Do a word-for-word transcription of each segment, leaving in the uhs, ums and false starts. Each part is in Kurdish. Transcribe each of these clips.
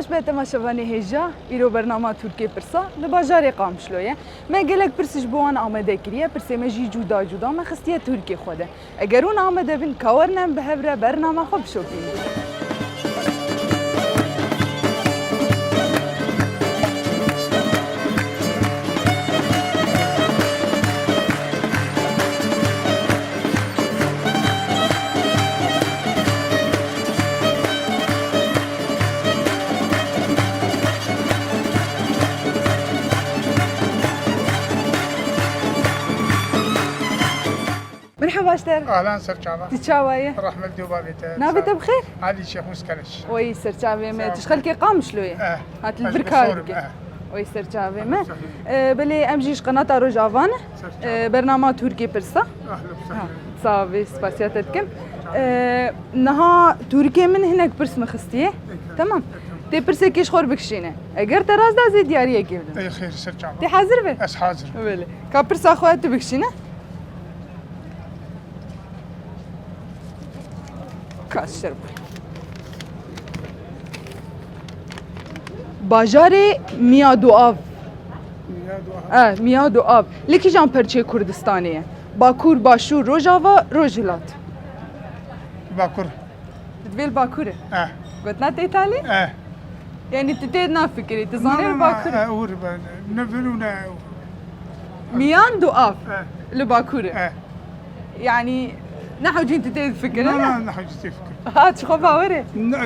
Baş be temaşevanê hêja, îro bernama Tirkiyê Pirsa li bajarê Qamişlo ye. Me gelek pirs ji bo wan amade kiriye, pirsê me jî cuda cuda me xistiye Tirkiyê xwe de. Eger hûn amade bin, ka werin em bi hev re bernama xwe bişopînin. Merhaba ji te re. Ahlan, ser çava. Tu çawa ye? Rehmet dê bavê te. Navê te bi xêr? Elî Şêxmûs Keleş. Wey, ser çavê me. Sağ ol. Tu ji xelkê Qamişlo ye? Eh, Hat li ez vir bi kar sorim, dike. Eh. Wey, ser çavê me. Sağ ol. Eh, belê em jî ji qenata Rojava ne. Ser çava. Eh, bernama Tirkiyê Pirsa. Ahlan, sağ ol. Ha, sağ ol, spasiya te dikim. Eh, niha Tirkiyê min hinek pirs min xistiye. Ekim. Tamam. Ekim. Tê pirsekê ji xwe re bikişîne. Eger te rast da, ez ê diyariyekê bidim. Ey xêr, ser çava. Tê hazir be? Ez hazir. Belê. Ka pirsa xwe tu bikişîne. Kaşir. Bajarê Miyaduav. Miyaduav. E, Miyaduav. Li kîjan perçeyê Kurdistanê ye? Bakur, Başûr, Rojava, Rojhilat. Bakur. Di vê li Bakur e? E. Gotina te îtalî? E. Yanî tu tê nafikirî, tu zanî li Bakur e? E, ûr be. Ne vir û ne. Miyan du av. E. Li Bakur e. E. Yanî ne hewcîn tu tê difikirin? Na, na, ne hewcî tê fikir. Ha, tu xwe bawer e? Ne,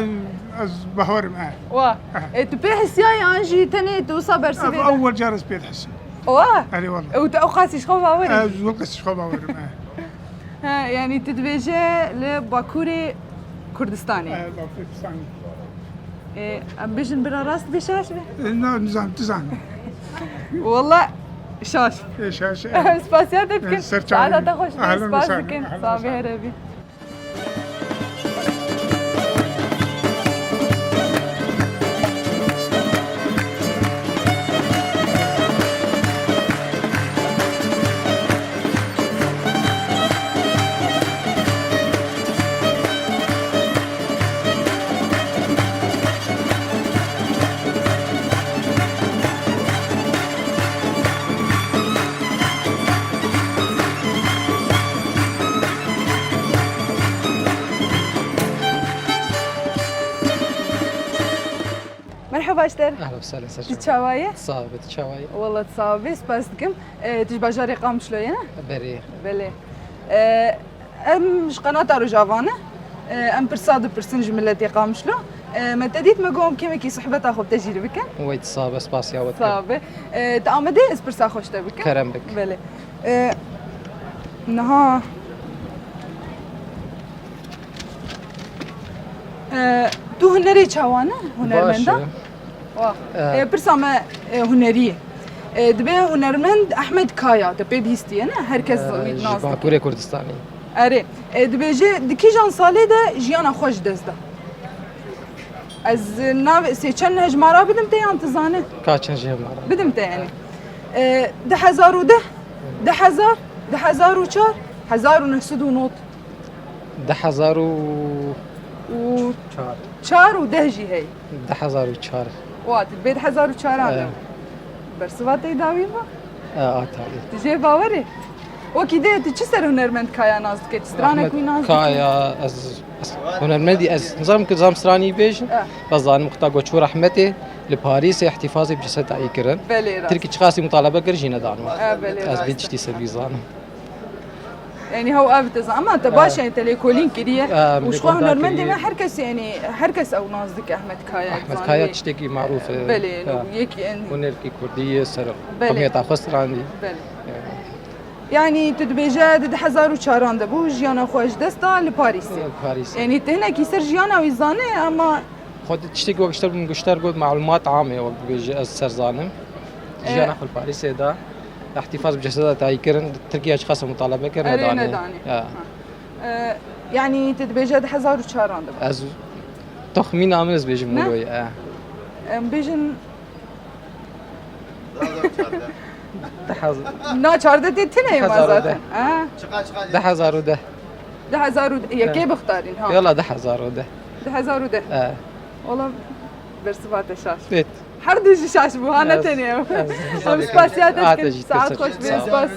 ez bawerim, e. Wa. E. E, tu pê hisiyaye an jî tenê tu wisa bersivê de? Ev ewwel car ez pê dihisim. Wa? Erê, wala. E, û tu ew qasî ji xwe bawer î? Ez wek ez ji xwe bawerim, e. He, yanî tu dibêje li Bakurê Kurdistanê. E, Bakurê Kurdistanê. E, em bêjin bira rast bê şaş be? E, na, nizam, tu zanî. Wala şaş. E, şaş, e. Spasiya te dikin. E, ser çavê. Saeta te xweş be, spas dikin. Sağ be, here bî. Merhaba ji te re. Ehlen, sehlen, ser çawa. Tu çawa ye? Sağ ol, tu çawa ye? Wala tu sağ be, spas dikim. E, tu ji bajarê Qamişlo ye, ne? Berê. Belê. E, em ji qenata Rojava ne. E, em pirsa dipirsin ji miletê Qamişlo. E, me te dît, me got em kêmekî sohbeta xwe bi te jî re bikin. Wey, tu sağ be, spasiya we dikim. Sağ be. E, tu amade, ez pirsa xwe ji te bikim? Kerem bik. Belê. E, niha E, tu hunerê çawa ne? Hunermenda? Baş e. Wa. E. E, pirsa me, e, hunerî ye. E, dibê hunermend Ehmed Kaya, te pê bihîstiye ne? Her kes, e, wî ji nas dike. Bakurê Kurdistanê. Erê. E, dibêje, di kîjan salê de jiyana xwe ji dest da? Ez navê, sê çend hejmara bidim te yan tu zane? Ka çend jî hejmara? Bidim te yanî. E, du hezar û deh, du hezar, du hezar û çar, hezar û neh sed û nod. Du hezar û çar. Û çar û deh jî heye. Du hezar û çar. Wa, tu dibê du hezar û çaran de. E. Bersiva te dawî bû? E, a talî. Tu jê bawer î? Wekî dê tu çi ser hunermend Kaya nas dike? Tu stranek wî nas dike? Kaya, ez, ez hunermendî, ez nizanim ku zam stranî bêjin. E. Bes zanim xwe ta goçû rehmetê li Parîsê îhtîfazê bi cesedayî kirin. Belê, rast. Tirkî çiqasî mutalebe kir jî nedan wan. E, belê, rast. Ez vê tiştî ser wî zanim. Yanî hew ev te zan, ama te baş, yanî te lêkolîn kiriye. Û ji xwe hunermendê me her kes, yanî her kes ew nas dike Ehmed Kaya. Ehmed Kaya tiştekî marûf e. Belê, yekî en hunerkî kurdî ye ser qomiyeta xwe strandî. Belê. Yanî tu dibêje di du hezar û çaran de bû, jiyana xwe ji dest da li Parîsê. Li Parîsê. Yanî tu hinekî ser jiyana wî zane, ama Xwe di tiştekî wek ji te min, ji te re got, malumat am e, wek dibêje ez ser zanim. E. Jiyana xwe li Parîsê da, îhtîfaz bi ceseda tayî kirin, Tirkiye çiqas mutalebe kir, erê, nedanê. Nedanê. Ya. Ha. E, yanî tu dibêje di hezar û çaran de bû. Ez, texmîna min ez bêjim wilo ye, e. Em bêjin Na çardeh tê tine ye ma zaten. Ha? Du hezar û deh. Du hezar û deh. Yekê bixtarîn, ha. Yola du hezar û deh. Du hezar û deh. E. Ola Bersiva te şaş. Evet. Her du jî şaş bû, ha, ne tenê ew. Em spasiya te dikin. Saet xweş bê, spas.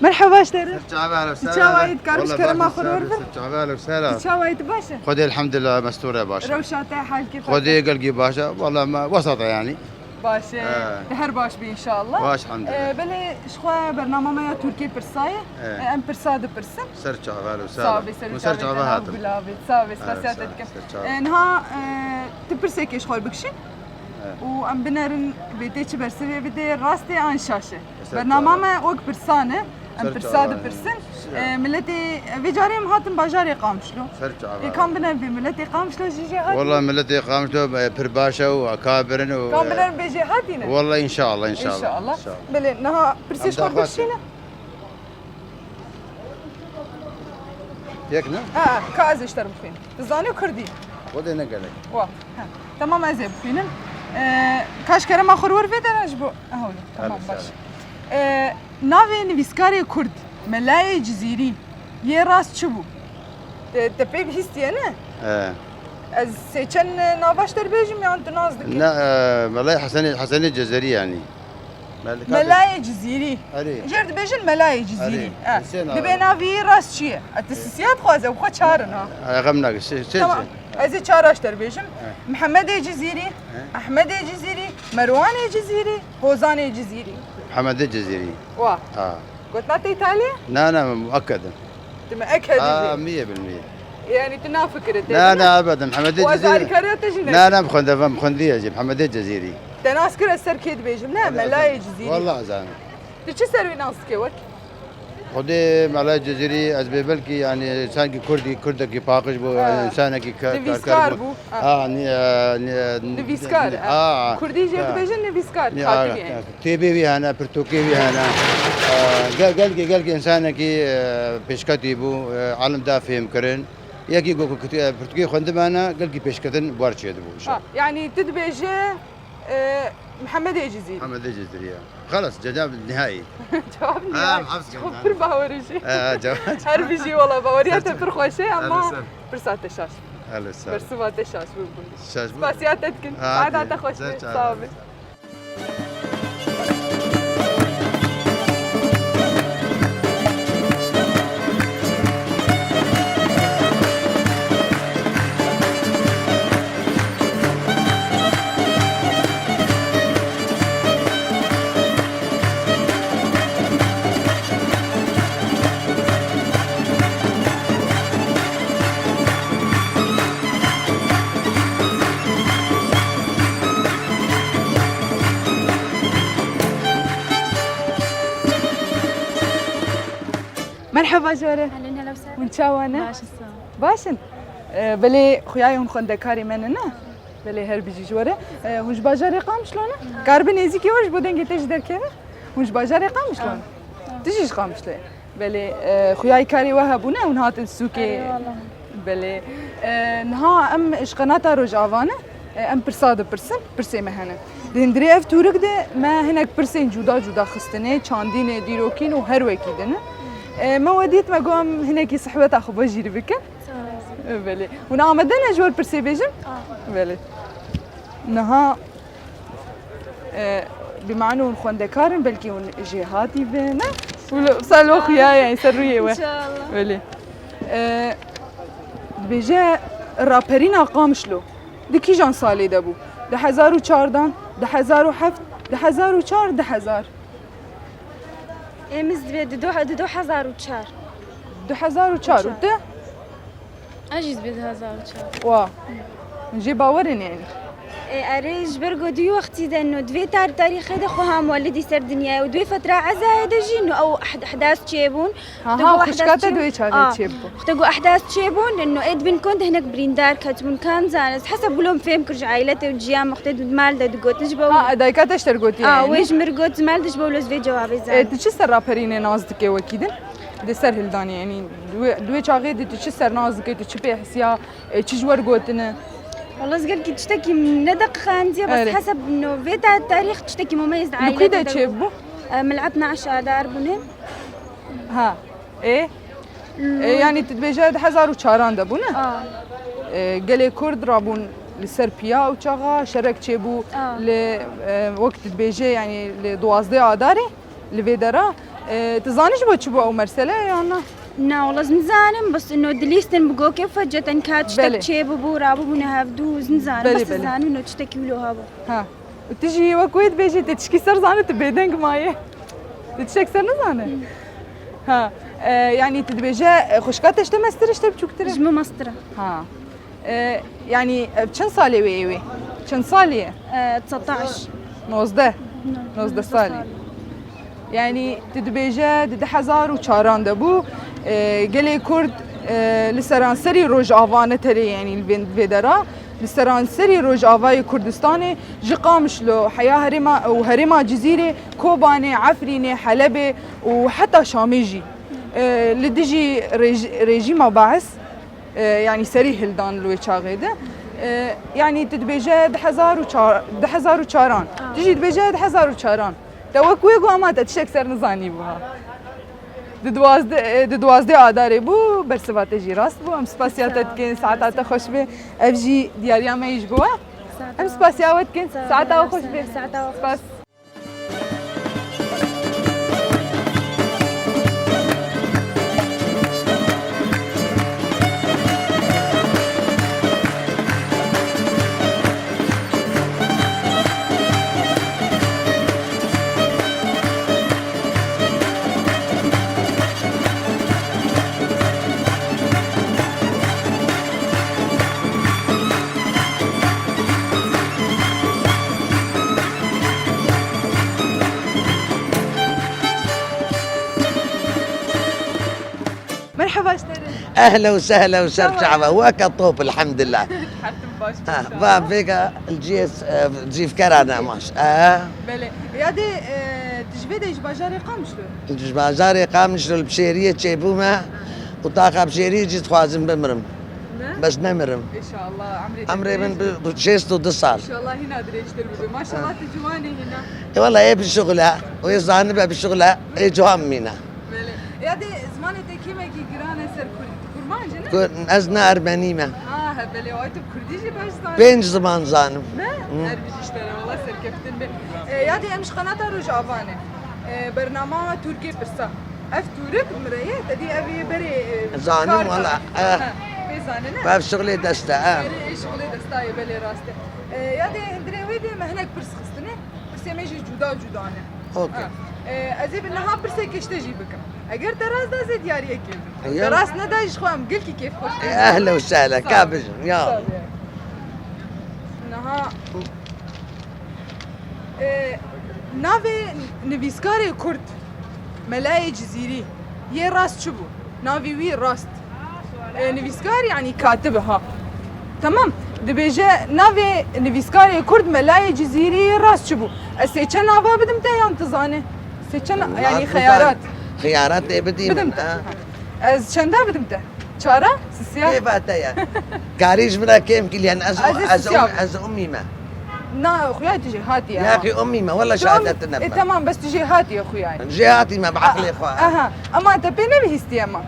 Merhaba, ji te re. Çava, hello, Ti çawa yî, dikarim ji kerema xwe re wir? Çava, hello, sera. Ti çawa yî, tu baş e? Xwedê elhamdülillah, mestûr e, baş e. Rewşa te, halkê xwe? Xwedê gelkî baş e, wala me wesat e yani. Baş e. He. Te her baş bî inşallah. Baş, elhamdülillah. Ee, belê ji xwe bernama me ya Tirkî pirsa ye. He. Ee, em pirsa dipirsin. Ser çava, hello, sera. Sağ ol, ser çava hatim. Sağ ol, sağ ol. Spas dikim. Ee, niha, ee, tu pirsekê ji xwe bikişî. He. Û em binerin bê tê çi bersivê bidê, rast e an şaş e? Ser çava. Bernama me wek pirsan e. Em pirsa dipirsin. Ser çava. Ee, miletê, vê carê em hatin bajarê Qamişlo. Ser çava. Ê, kam bine bê miletê Qamişlo jî jê hatin? Wala miletê Qamişlo, e, pir baş e û akabirin û, Kam e, bine bê jê hatîne? Wala inşallah, inşallah. İnşallah. İnşallah. Belê, niha pirsê ji xwe bikişîne. Yek ne? Ha, ka ez ê ji te re bixwînim. Tu zanî Kurdî. Xwedê ne gelek. Wa, ha. Tamam, ez ê bixwînim. Ee, ka ji kerema xwe re wir vê dera ji bo. Aha, tamam, baş. Ee, navê nivîskarê Kurd, Melayê Cizîrî, yê rast çi bû? Te, te pê bihîstiye ne? He. Ez sê çend nava ji te re bêjim yan tu nas dikî? Ne, e, Melayê Hesenê, Hesenê Cezerî yani. Melayê Cizîrî. Erê. Jêr dibêjin Melayê Cizîrî. Erê. Eh. Hüseyin abi. Dibê navî rast çi ye? Eh, tu sisiya dixwaze, xwe çar in ha. Eh, xem nake, se-, se-, Tamam. Se-, Ez ê çar ji te re bêjim. Eh. Mihemedê Cizîrî, Eh. Ehmedê Cizîrî, Merwanê Cizîrî, Hozanê Cizîrî. Mihemedê Cizîrî. Wa. Ha. Gotina te îtalî ye? Na, na, mueked e. Tu mueked î. Ha, mîye bil mîye. Yani tu nafikire te. Na, na, ebeden. Hemedê Cizîrî. Alîkariya te jî ne? Na, na, bi xwendevem xwendiye jî. Hemedê Cizîrî. Te nas kir ez ser kê dibêjim, ne? Melayê Cizîrî. Wala zanim. Tu çi ser wî nas dikê wek? Xwedê Melayê Cizîrî ez bê belkî yani sankî Kurdî, Kurdekî paqij bû, Ha. insanekî ka-, Nivîskar karker bû. bû. Ha. Ha, ni-, e, ni-, Nivîskar, ni-, ha. ha. Kurdî jê Ha. dibêjin nivîskar, Ni-, ha, katibî yani. Kitêbê wî hene, pirtûkê wî hene. E, gel-, gelkî, gelkî insanekî, e, pêşketî bû, e, alim da fêhm kirin. Yekî ku, ku, e, pirtûkê xwendibana, gelkî pêşketin bar çêdibû. Ha, yani tu dibêje, e, Mihemedê Cizîrî. Mihemedê Cizîrî ya. Xelas, cevap nihayî. Cevap Ha, nihayî. hafız Çok geldi. pir bawerî jî. Ha, cevap. Her bijî wala baweriya te pir xweş e ama pirsa te şaş. Hele sağ ol. Bersiva te şaş bû. Şaş bû. Spasiya te dikin. Ha, Saeta te xweş be. Sağ ol. Merheba jare. Hello, hello, sir. Hûn çawa ne? Baş, sağ ol. Baş in? Ee, belê xuya hûn xwendekarê me ne, ne? Belê her bijî ji we re. Ee, hûn ji bajarê Qamişlo ne? Kar bi nêzîkê we ji bo dengê te jî derkeve. Hûn ji bajarê Qamişlo ne? Ah. Tu jî ji Qamişlo ye. Belê, e, xuyayî karê we hebûne, hûn hatin sûkê. Erê, wala. Belê. E, niha em ji qenata Rojava ne, e, em pirsa dipirsin, pirsê me hene. Di hundirê ev tûrik de me hinek pirsên cuda cuda xistine, çandînê, dîrokîn û her wekî din. E, me we dît, me got em hinekî sihbeta xwe bajîrî bikin. Sağ ol. E, belê. Hûn amade ne ji we re pirsê bêjin? Ah. Belê. Niha E, bi mane hûn xwendekar in, belkî hûn jêhatî bin, ne? Wilo, salo xuya ye, ser rûyê we. İnşallah. Belê. E, dibêje raperîna Qamişlo di kîjan salê de bû? Di hezar û çardan, di hezar û heft, di hezar û çar, di hezar. Ê, min divê di du, di du hezar û çar. Du hezar û çar û Çar. tu? Ez jî divê di hezar û çar. Wa. Hûn jê bawer in yani. E, erê, ji ber ku di wî wextî de no, di vê tar-, tarîxê de xweha muwelidî ser dinyayê û di wê fetra ezayê de jî no ew ehd-, ehdas çêbûn. Aha, Xwedê ku xwişka ehdas te çê-, di wê çaxê a, çêbû. Xwedê ku ehdas çêbûn, no ê dibin kon de hinek birîndar ketibûn. Ka nizane, ez hesab bûlo min fêm kir ji aîletê û ciya min xwedê di mal de digotin ji bo Ha, dayika te ji te re gotiye A, yani? Wê ji min re got, ji mal de ji bo wilo ez vê cewabê E, zanim. Tu çi ser raperînê nas dike wekî din? Di ser hildanê, yani, di wê, di wê çaxê de tu çi ser nas dike, tu çi pê hisiya, e, çi ji we re gotine? Wala ez gelkî tiştekî min nedeqiqandiye, bes Erê. hesab no vê ta-, tarîx tiştekî mumeyîz di Li kû de aîletê de çêbû? E, Mil'et Naş Adar bûne. Ha. Ê? E, yani tu dibêje di hezar û çaran de bûne? A. E, gelê Kurd rabûn li ser piya û çaxa şerek çêbû A. li, e, wek tu dibêje, yani li duwazdeh Adarê li vê dera. E, tu zanî ji bo çi bû ew mersele yan na? Na, wala ez nizanim, bes no dilîstin bi gokê feceten ka tiştek Belê. çêbûbû, rabûbûne hevdû, ez nizanim, Belê, bes ez belê. zanim no tiştekî wilo hebû. Ha. Û tu jî wek wê dibêjî, tu tişkî ser zanî, tu bêdeng mayê. Tu tiştek ser nizane? Ha. E, yani tu dibêje, e, xwişka te ji te mestir e, ji te biçûktir e? Ji min mestir e. Ha. E, yani, e, çend salê wê yê wê? Çend salî ye? E, tsetaş. Nozdeh. No, Nozdeh salî. salî. Yani, tu dibêje di du hezar û çaran de bû, e, gelê Kurd, e, li seranserî Rojava ne terê, yani, li vê, vê dera, li seranserî Rojavayê Kurdistanê, ji Qamişlo, heya herêma û herêma Cizîrê, Kobanê, Efrînê, Helebê û heta Şamê jî, e, li dijî rêj-, rejîma Baes, e, yani, serî hildan li wê çaxê de. E, yani, tu dibêje di hezar û çar, di hezar û çaran. Tu jî dibêje di hezar û çaran. Te wek wê got, ama te tiştek ser nizanî bû ha. Di duwazdeh, e, di duwazdeh Adarê bû, bersiva te jî rast bû. Em spasiya te dikin, saeta te xweş be. Ev jî diyariya me yî ji bo we. Em spasiya we dikin. Saeta we xweş be. Saeta we xweş. Spas. Merheba, ji te re. Ehla û sehla û ser çava. Weke top, elhamdülillah. Her tim baş. Ha, va vêga li cihê, e, cîvkera ne maş. E. Belê. Ya dê, e, tu ji vê de ji bajarê Qamişlo? Ji bajarê Qamişlo li Bişêriyê çêbûme û taxa Bişêriyê jî dixwazim bimirim. Ne? Bes nemirim. Înşallah, emrê te Emrê min bi, bi şêst û du sal. Înşallah hîna dirêjtir bibe. Maşallah, tu ciwan î hîna. E, wela ê bişuxile, û ê zanibe bişuxile, ê ciwan bimîne. Belê. Ya dê zimanê te kêmekî giran e ser Kurd-, Kurmancî, ne? Ku-, ez ne Ermenî me. Ha, he, belê, ay tu Kurdî jî baş zanî. Pênc ziman zanim. Ne? Hı. Her bijî ji te re, wela serkeftin be. E, ya dê em ji qenata Rojava ne. E, bernama Turkê pirsa. Ev Turik mireye, te dî ev ê berê, e, Zanim kar wela, kar. Eh. Ha, pê zanî, ne? Ev şixulê dest e, eh. Berê, e, şixulê desta ye, belê rast e. E, ya dê hundirê wê dê me hinek pirs xistine. Pirsê me jî cuda cuda ne. Okey. Ha. E, ez ê bi niha pirseke ji te jî bikim. Eger te rast da, ez ê diyariyekê bikim. Eger te rast neda, ji xwe em gelkî kêfxweş dibin. Ehle û sehle, ka bijin, ya. Sağ ol. Niha, e, navê nivîskarê Kurd, Melayê Cizîrî, yê rast çi bû? Navê wî rast. E, nivîskar, yani katib, ha. Tamam. Dibêje navê nivîskarê Kurd Melayê Cizîrî rast çi bû? Ez sê çend nava bidim te yan tu zanî? Sê çend, yani xeyarat. Xeyarat ê bidî min, ha. Bidim te. Ez çenda bidim te? Çara? Sisiya? Kêfa te ye. Karî ji min re kêm kiliyen. Ez, Ez ê ez, sisiya um, bim. Ez umî me. Na, xuya tu jêhatî ye. Ya ki umî me. Wela şehadet ne. E, tamam, bes tu jêhatî ye xuya ye. Jêhatî me bi eqlê xwe. Aha. Ama te pê nebihîstiye ma.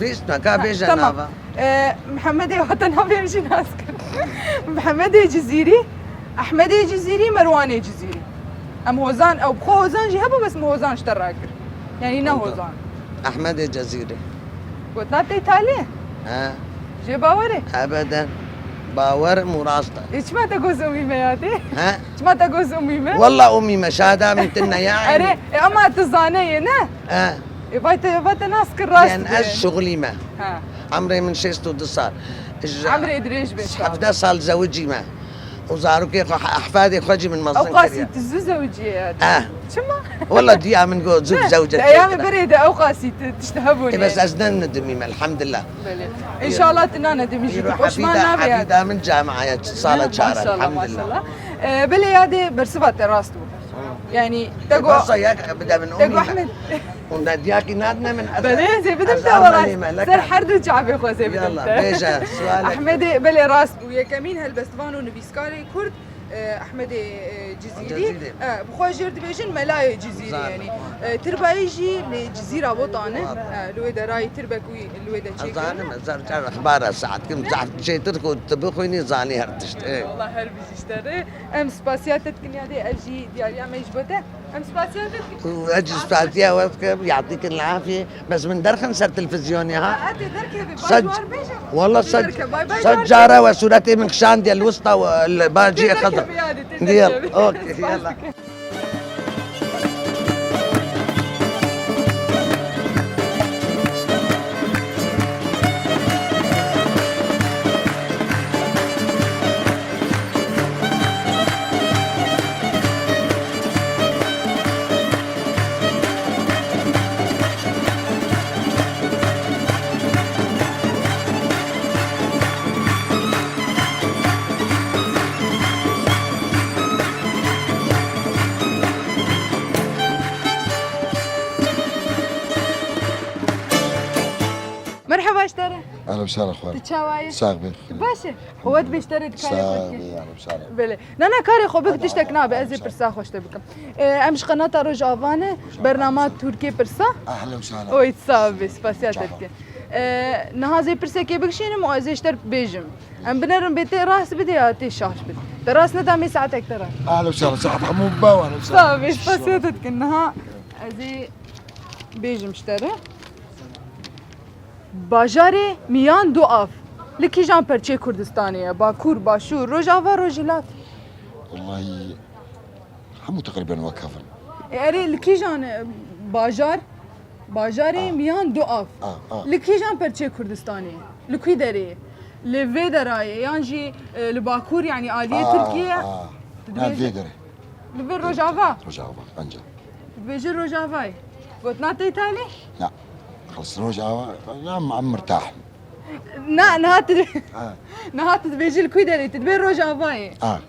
Bihîst me, ka bêje nava. E, Mihemedê, hata navê em jî nas kir. Mihemedê Cizîrî, Ehmedê Cizîrî, Merwanê Cizîrî. Em Hozan, ew bi xwe Hozan jî hebû, bes min Hozan ji te rakir. Yani ne Hozan. Ehmedê Cizîrî. Gotina te talê? He. Jê bawer e? Ebeden. Bawer im û rast e. E, çima te goz umî me ya dê? He? Çima te goz umî me? Walla umî me, şahada min tine ya. Erê, e, ama tu zane yê, ne? He. E, vay te, vay te nas kir rast. Yani ez şixulî me. Ha. Emrê min şêst û du sal. Emrê dirêj be. Hevdeh sal zewicî me. û zarokê xwe, ehfadê xwe jî min mezin kiriye. Ew qasî tu zû zewiciye ya. Eh. Çima? Wela diya min got zû zewce. Di eyamê berê de ew qasî tu tişt hebûn. E, bes ez ne nedimîm, elhamdillah. Belê. Înşallah tu nanedimî jî, tu poşman nabî ya. Hefîda min camiaya sala çar, maşallah, elhamdillah. Maşallah. E, belê ya dê bersiva te rast bû. Yani, te got, Ehmed. Hûn de diyakî nadine min, ez... Belê, ez ê bidim te, wela. Ser her du çavê xwe ez ê bidim te. Yallah, bêje, sualek. Ehmedê, belê, rast bû. Yekemîn helbestvan û nivîskarê Kurd, e, Ehmedê, e, Cizîrî. Cizîrî. E, bi xwe jêr dibêjin Melayê Cizîrî, yani. E, tirbayî jî li Cizîra Botan e. E, li wê derayê tirbek wî li wê de çêkirin. Ez zanim, ez zar çar exbara saet kim, zehf çêtir ku tu bixwînî, zanî her tişt. E. Wela her bijî ji te re. Em spasiya te dikin ya dê, ev jî diyariya me ji bo te. Em spasiya te dikin. Ez jî spasiya we dikim, yatîkin lafî. Bes min derxin ser televîzyonê ha. Ha, ez ê derkevim, bay ji wan bêje. Wala sed, sed cara we sûretê min kişandiye li wista we, li baciyê Xizir. Derkevim yani, te derkevim. Okey, yallah. Merheba ji te re. Ehlen we sehlen xwar. Tu çawa yî? Sax bî. Tu baş î? Xwe dibêj te re di karê xwe dikî. Sax bî, ehlen we sehlen. Belê. Na, na, karê xwe bik, tiştek nabe, ez ê pirsa xwe ji te bikim. E, em ji qenata Rojava ne, bernama Tirkiyê pirsa. Ehlen we sehlen. Oy, sax bî, spasiya te dikim. E, niha ez ê pirsekê bikişînim û ez ê ji te bêjim. Em binerin bê tê rast bidê ya tê şaş bidê. Te rast neda, mê saetek te re. Ehlen we sehlen, saet hemû baw, ehlen we sehlen. Sax bî, spasiya te dikim. Niha ez ê bêjim ji te re. Bajarê Miyan Du Av li kîjan perçê Kurdistanê ye? Bakur, Başûr, Rojava, Rojhilat? Wellahî, hemû teqrîben wek hev in. E, erê, li kîjan, e, bajar, bajarê Miyan Du Av? A, a. Li kîjan perçê Kurdistanê ye? Li kwî derê ye? Li vê dera ye, yan jî, e, li Bakur, yanî aliyê Tirkiyê ye? A, a. Li vê derê. Li vê Rojava? Rojava, bence. Dibêje Rojavayê. Gotina te talî? Na. Xelas Rojava, na, em mirtah. Na, niha tu, ha, niha tu dibêjî li kwî derê, tu dibê Rojavayê. Ha.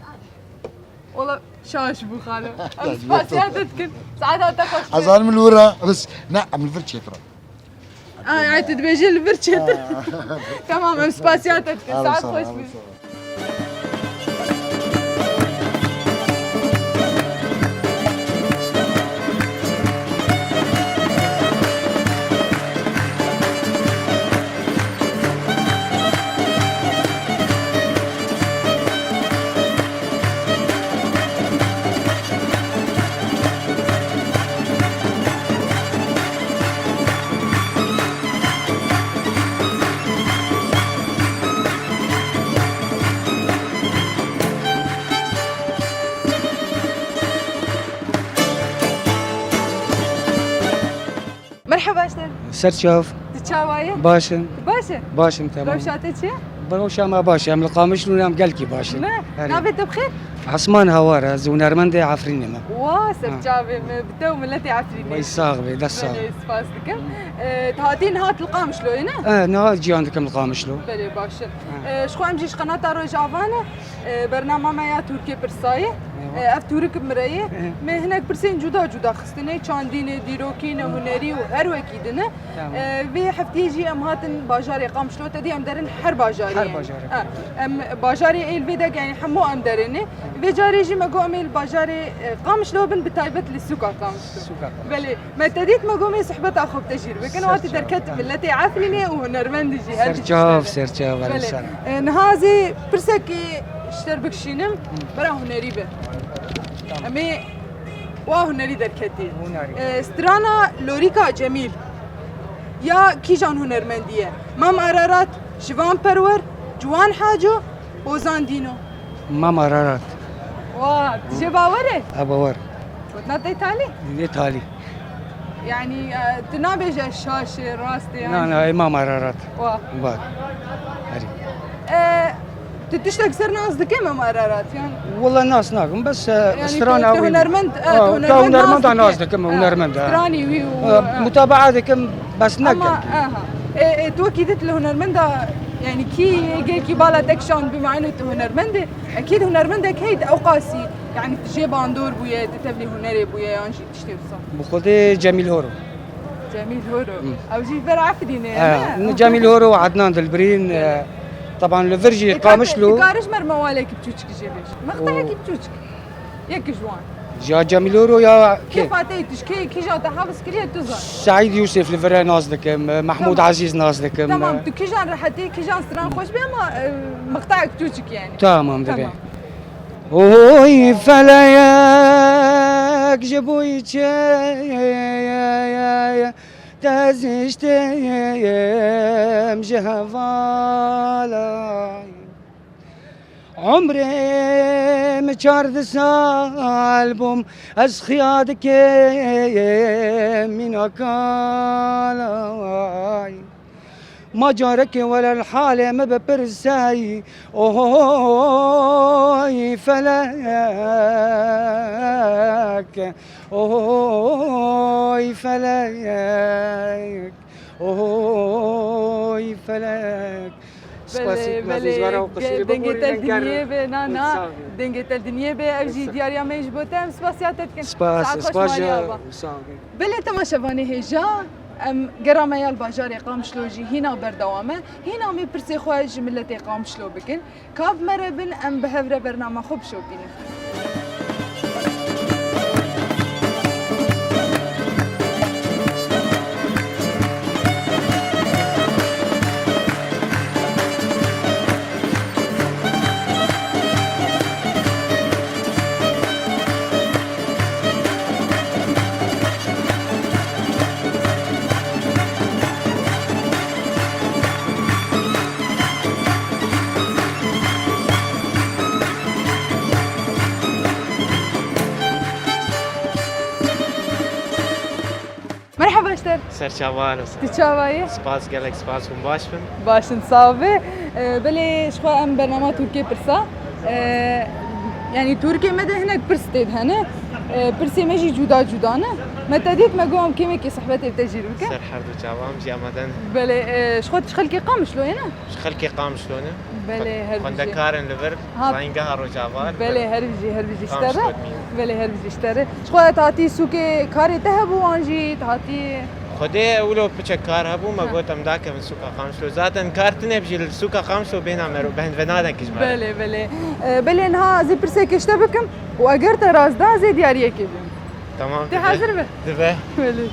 Wala şaş bû xalo. Em spasiya te dikin. Saeta te xweş be. Ez zanim li wir e, bes, na, em li vir çêtir in. Ay, ay, tu dibêjî li vir çêtir. Ha. Tamam, em spasiya te dikin. Saet xweş bî. Merheba ji te. Ser çav. Tu çawa yî? Baş im. Tu baş î? Baş im, temam. Rewşa te çi ye? Bi rewşa me baş e. Em li Qamişlo ne, em gelkî baş in. Ne? Herî. Navê te bi xêr? Esman Hawar, ez hunermendê Efrînê me. Wa, ser çavê me, bi te û miletê Efrînê. Wey sax be, dest sax. Belê, spas dikim. E, tu hatî niha li Qamişloyê ne? E, niha ciyan dikim li Qamişlo. Belê, baş e. Ha. E, ji xwe em jî ji qenata Rojava ne. E, bernama me ya Tirkiyê Pirsayê. Eywa. E, ev tûrik mireyê. Eywa. Me hinek pirsên cuda cuda xistine, çandî ne, dîrokî ne, hunerî û her wekî din e. Tamam. E, vê heftiyê jî em hatin bajarê Qamişlo, te dî em derin her bajarê. Her bajarê. Ha, em bajarê ê li vê de, yani hemû em derin ê. Vê carê jî me got em ê li bajarê, e, Qamişlo bin, bi taybet li sûka Qamişlo. Sûka Qamişlo. Belê. Me te dît, me got, em ê sohbeta xwe bi te jî bikin. Ser çav. Wa te derket miletê Efrînê û hunermendî jî, her du tişt. Ser çav, ser çav, belê. Belê. E, niha ez ê pirsekê ji te re bikişînim, bera hunerî be. Tamam. Em ê wa hunerî derketî. Hunerî. E, strana Lorîka Cemîl ya kîjan hunermendî ye? Mam Ararat, Şivan Perwer, Ciwan Haco, Ozan Dîno. Mam Ararat. Wa, tu jê bawer e? E, bawer. Gotina te talî? Yê talî. Yani, e, tu nabêje şaş e, rast e, yani. Na, na, ê Mam Ararat. Wa. Bak. Herî. E, Tu tiştek ser nas dike me Ararat, yani? Wala nas nakim, bes, e, Yani strana tu wî. Hunermend, e, Ha, tu ta hunermend hunermenda nas nas dike. Dike me, Ha, hunermend, ha. Stranî wî û, E, ha. Mutabaa dikim, bes ne Ama, gelkî. Aha. E, e, tu wekî dit li hunermenda, yani kî gelkî bala te kişand bi mane tu hunermendê. Ekîd hunermendek heyt ew qasî, yani tu jê bandor bûye, tu tevlî hunerê bûye, yan jî tiştê wisa. Bi xwedê Cemîl Horo. Cemîl Horo. Hı. Ew jî ver Efrînê, Ha, ne? Cemîl Horo û Adnan Dilbirîn, e, taban li vir jî Ê, Qamişlo. Dikare ji mer mewalekî biçûçikî jê bêj. Mextehekî O- biçûçik. Yek ji wan. Ya Cemîl Horo ya kê? Kê Fatihê tişt, kê, kîja te hevis kiriye tu zan. Seîd Yûsif li vir e nas dikim, e, Mahmûd Tamam. Ezîz nas dikim, Tamam, e. Tu kîjan rehetî, kîjan stran xweş bê ama, e, mextehek biçûçik yani. Tamam, divê. Tamam. Oy felek ji bo çi te ziştim ji hevalay. Umrê min çardeh sal bûm, ez xiya dikim mîna kalay. Ma carekê were li halê min bipirsey, oy felek, oy felek, oy felek. Spasî, Belê, nazî belê. ji we re û qisûrê Ge-, dengê bibûrînin te ger. Dinyê be, na, na. Sağ ol. Dengê te dinyê be, ev jî Sağ ol. Diyariya me ji bo te. Em spasiya te dikin. Spas, Saet xweş spas, Mariya ba. Sağ ol. Belê temaşevanê hêja, em gera me ya li bajarê Qamişlo jî hîna berdewam e. Hîna em ê pirsê xwe ji miletê Qamişlo bikin. Ka bi me re bin, em bi hev re bernama xwe bişopînin. Merhaba ji te re. Ser çavan e. Tu çawa yî? Spas, gelek spas, hûn baş bin. Baş in, sax be. E, belê ji xwe em bernama Tirkê pirsa. E, yani Tirkê me de hinek pirs tê de hene. E, pirsê me jî cuda cuda ne. Me te dît, me got em kêmekê sohbetê bi te jî bikin. Ser her du çavan jî amaden. Belê, e, ji xwe tu ji xelkê Qamişloyê ne? Ji xelkê Qamişlo ne? Belê, her bijî. Xwendekar in li vir, Ha. Zayîngeha Rojava li vir. Belê, her bijî, her bijî ji te re. Qamişlo dimînin. Belê, her bijî ji te re. Ji xwe tu hatî sûkê karê te hebû an jî tu hatî Xwedê wilo piçek kar hebû, me Ha. got em dakevin sûka Qamişlo. Zaten kar tune bijî li sûka Qamişlo bêhna mero, bend venadek ji me re. Belê, belê. E, belê niha ez ê pirsekê ji te bikim û eger te rast da ez ê diyariyekê bim. Tamam, Te dibe. hazir be? Dibe. Belê.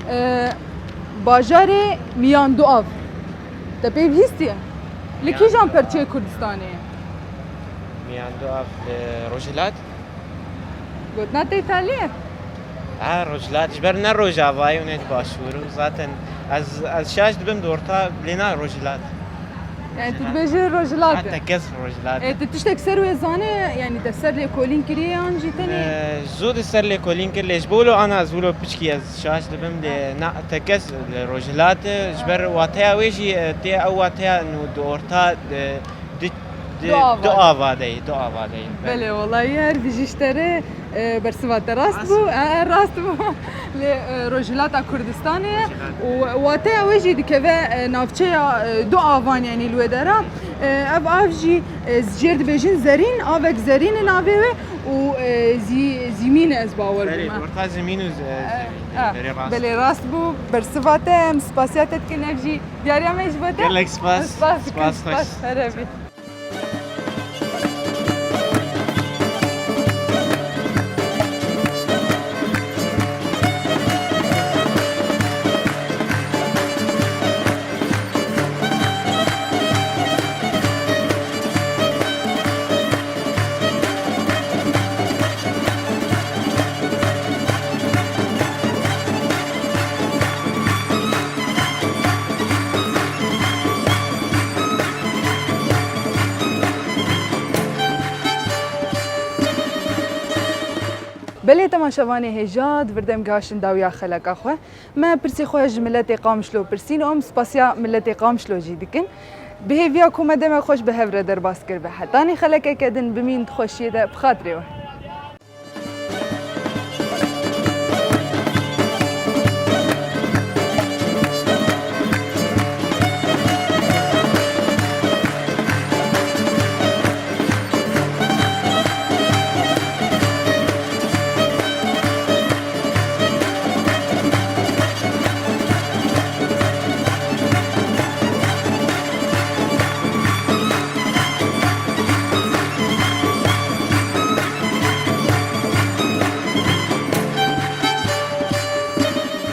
E, bajarê Miyanduav. Te pê bihîstiye? Li Miyan- kîjan perçeyê Kurdistanê ye? Miyanduav li Rojhilat. Gotina te Îtalî ye? Ha, Rojhilat. Ji ber ne Rojavayê û ne ji Başûr û zaten ez, ez şaş dibim di orta lê na Rojhilat. Yani tu dibêjî Rojhilat Ha, e? Tekez Rojhilat e. E, tu tiştek ser wê zanî, yani te ser lêkolîn kiriye yan jî tenê? E, zû di ser lêkolîn kir, lê ji bo wilo ana ez wilo piçkî ez şaş dibim, lê na, tekez li Rojhilat e, ji ber wateya wê jî, e, tê ew wateya nû di orta, e, di, di, Du ava. du ava de ye, du ava de ye. Belê, welayi her bijî ji te re. E, bersiva te rast bû. E, e, rast bû. Lê, e, Rojhilata Kurdistanê ye û wateya wê jî dikeve, e, navçeya, e, du avan, yani li wê dera. E, ev av jî, e, jêr dibêjin zerîn, avek zerîn e navê wê û, e, zî-, zîmîn e ez bawer Belê, bûme. orta zîmîn û z-, E, zîmîn. e, Belê rast. Belê rast bû. Bersiva te, em spasiya te dikin, ev jî diyariya me ji bo te. Gelek spas. Spas dikim, Spas, spas. Her hebî. Belê temaşevanê hêja, di vir de em gihaştin dawiya xeleka xwe. Me pirsê xwe ji miletê Qamişlo pirsîn û em spasiya miletê Qamişlo jî dikin. Bi hêviya ku me deme xweş bi hev re derbas kiribe. Hetanî xelekeke din bimîn di xweşiyê de bi xatirê we.